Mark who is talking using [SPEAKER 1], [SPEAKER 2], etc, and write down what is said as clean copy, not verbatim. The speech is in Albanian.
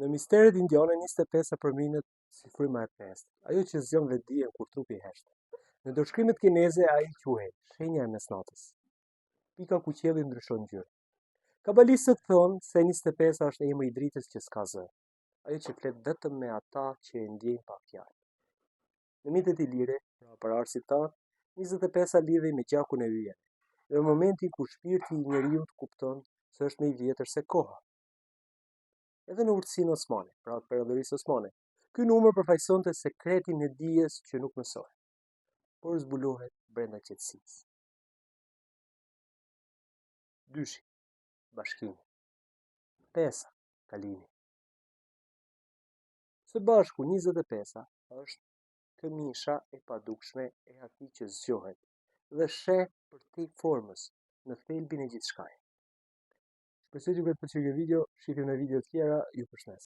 [SPEAKER 1] Në misteret indiane 25-a përmendet si fryma e pestë, ajo që zgjon vetëdijen kur trupi hesht. Në dorëshkrimet kineze ai quhej shenja e mesnatës. Pika ku qielli ndryshon ngjyrë. Kabalistët thonë se 25-a është emri i dritës që s'ka zë, ajo që flet vetëm me ata që e ndjejnë pa fjalë. Në mitet ilire, pra paraardhësit tanë, 25-a lidhej me gjakun e yjeve, dhe me momentin kur shpirti i njeriut kupton se është më i vjetër se koha. Edhe në urtësinë osmane, pra të perandorisë osmane, ky numër përfaqësonte sekretin e dijes që nuk mësohet, por zbulohet brenda qetësisë. Dyshi, bashkimi. Pesa, kalimi. Së bashku 25-a është këmisha e padukshme e atij që zgjohet dhe sheh përtej formës në thelbin e gjithçkaje. Shpresoj t'ju ketë pëlqyer kjo video, shihemi në video të tjera, ju përshëndes.